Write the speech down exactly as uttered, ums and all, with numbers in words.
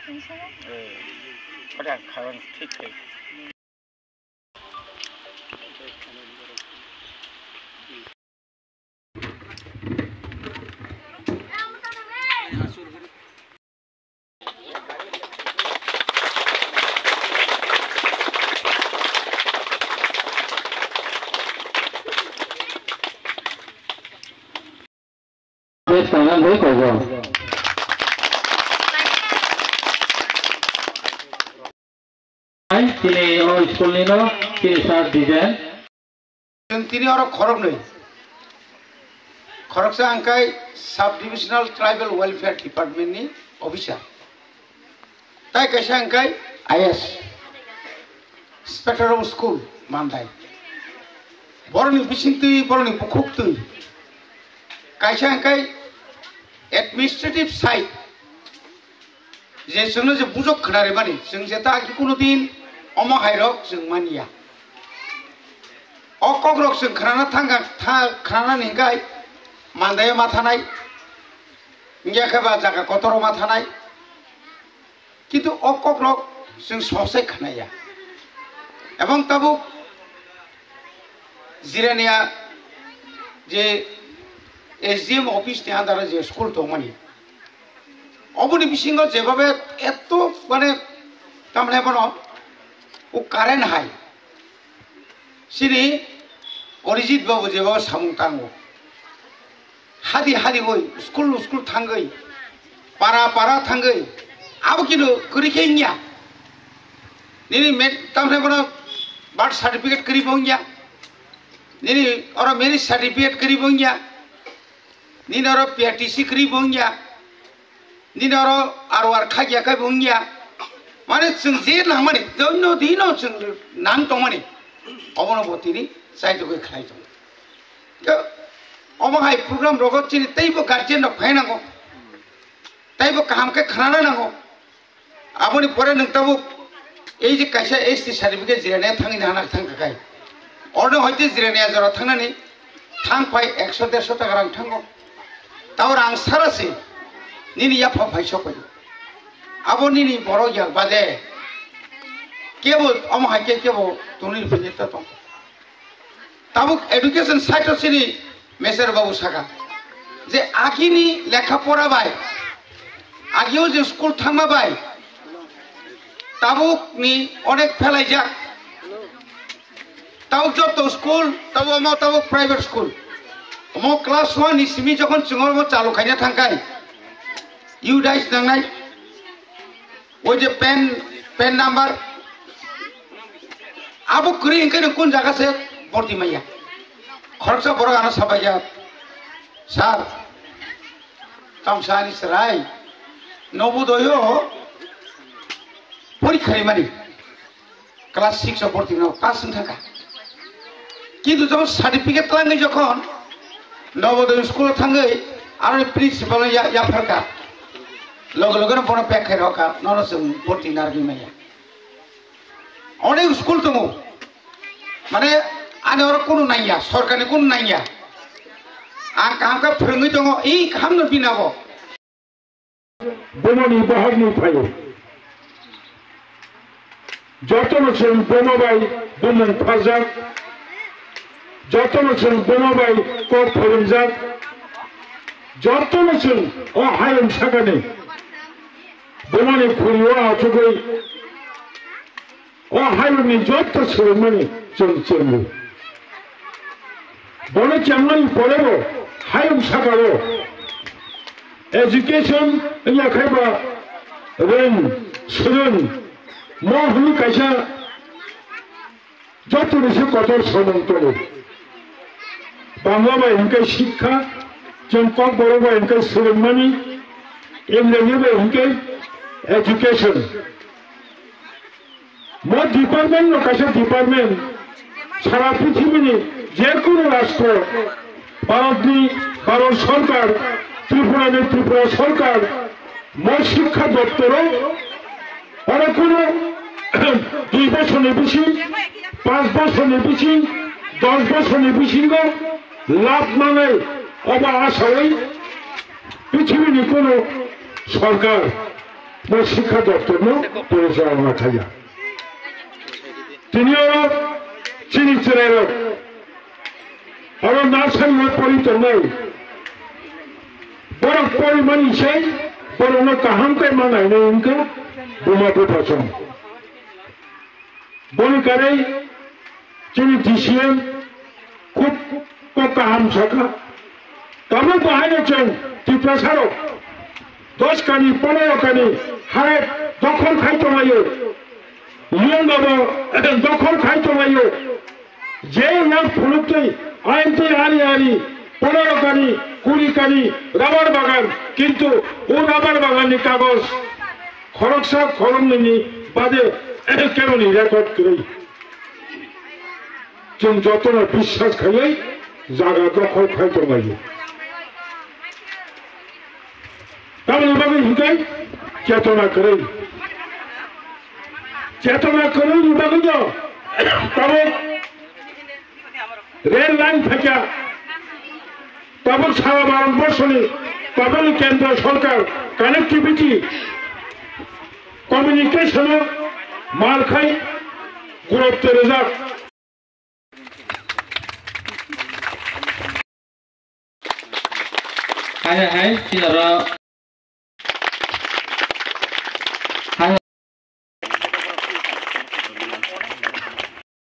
Eh, pada kharang thik thik. Bes tangna bai kogo. Tini o school ni no tini sir design. Chwng tini oro khoroknwi. Khoroksa hwnkhe Sub Divisional Tribal Welfare Department ni officer. Tai kaisa hwnkhe I S, Inspector of School, Mandai. Borokni bisingtwi, borokni bukhuktwi. Kaisa hwnkhe administrative side, je chwngno je bujok khwnarimani, chwng jeta agi kuno din omo hairok chwng manya. O kokrok chwng khwnana thangkha, tha-, khwnanani hwnkhe Mandaio ma thanai, wngya khe ba jaga kotoro ma thanai. Kintu o kokrok chwng sosai khnaya. Ebong tabuk Jirania je S D M office ni under o je school tongmani, oboni bisingo jebabe eto mane tamle bono o current hai. Chini Orijit babu jeba samung tango. Hadi hadi oi, school school thangwi, para para thangwi, abo kino kwrwi khe wngya. Nini met-, tamni bono birth certificate kwrwi bo wngya. Nini oro marriage certificate kwrwi bo wngya. Nini oro P R T C kwrwi bo wngya. Nini oro R O R khakya khe bo wngya. Mane chwng je nangmani, doino dino chwng nang tongmani, obono bo tini chaitugwi khlai tongo. Khe omo hai program rogo chini teibo guardian rok phai nango, teibo kaham khe khnana nango. Aboni pore nwng tabuk ei je kaisa S T certificate jirania thangwi nahana thangkha khai, orno hoite jirania jora thangnani thang phai ekso derso taka rang thango. Tao rang sara se nini yapha phai sokoi. Abo nini borok yak bade kebo omo hai khe kebo tongwi phai ta tong. Tabuk education side o sini Meser babu saka je agini lekha pora bai, agio je school thangma bai, tabuk ni onek phelaijak. Tabuk joto school, tabuk omo tabuk private school. Omo class one ni simi jokhon chwng omo chalu khaina thangkhai, U dais nangnai. O je pen, pen number. Abo kwrwi hwnkhe nwng kun jaga se borti manya. Khoroksa borok ano sabaikha, "Sir, tamsa ani chwrai Nobodoyo porikha rimani." Class six o borti no pass wng thangkha. Kintu jokhon certificate twlangwi jokhon Nobodoy school o thangwi aroni principal no ya, yapharkha. Loge loge no bono pek khai rokha, nono chwng borti narwgwi manya. Onek school tongo. Mane ani oro kunu nangya, sorkarni kunu nangya. Ang kaham khe phwrwngwi tongo, i kaham no bina bo. Bomani bahagni phaio. Jotono chwng boma bai bumung pharjak. Jotono chwng boma bai kok phaimjak. Jotono chwng o hayung sakani bomani khuri o achugwi O hayungni joto swrwngmani chwng chwngo. Bono chengmani porebo hayung sakao education wngya khaiba rwng swrwng mo hwnwi kaisa jotoni se kotor samung tongo. Bangla bai hwnkhe shikha, chwng Kokborok bai hwnkhe swrwngmani, Engraji bai hwnkhe education. Mo department no kaisa department, sara prithibini jekunu rastro, Bharatni, Bharat Sorkar, Tripurani Tripura Sorkar, mo Shikkha Doptoro, oro kunu dui bosorni bising, panch bosorni bising, dos bosorni bisingo lab manai obo asawi prithibini kunu sorkar. Bo Sikha Doptor no porichalo na khaiya. Tini oro chini chwrairok oro nursery o pori tongnai. Borok porimani sai borokno kaham khe ma nainai wngkha buma bupha song. Boni karwi chini D C M khub kok kaham sakha. Tabuk bo haino chwng Tiprasarok dos kani, pondro kani ha dokhol khai tonglaio. Liyong babo dokhol khai tonglaio. Je yang phunuk twi ain twi ari ari pondro kani, kuri kani rubber bagan, kintu o rubber bagan ni kagoj khoroksa khoroknwi ni bade kebo ni record kwrwi. Chwng jotono biswas khaiwi jaga dokhol khai tonglaio. Tamoni bagwi hinkhe chetona kwrwi. Chetona kwrwini bagwino tabuk rail line phaikha. Tabuk sara Bharat borshoni tabukni kendro sorkar connectivity communication o mal khai gurutto rijak. Hai hai hai, chini oro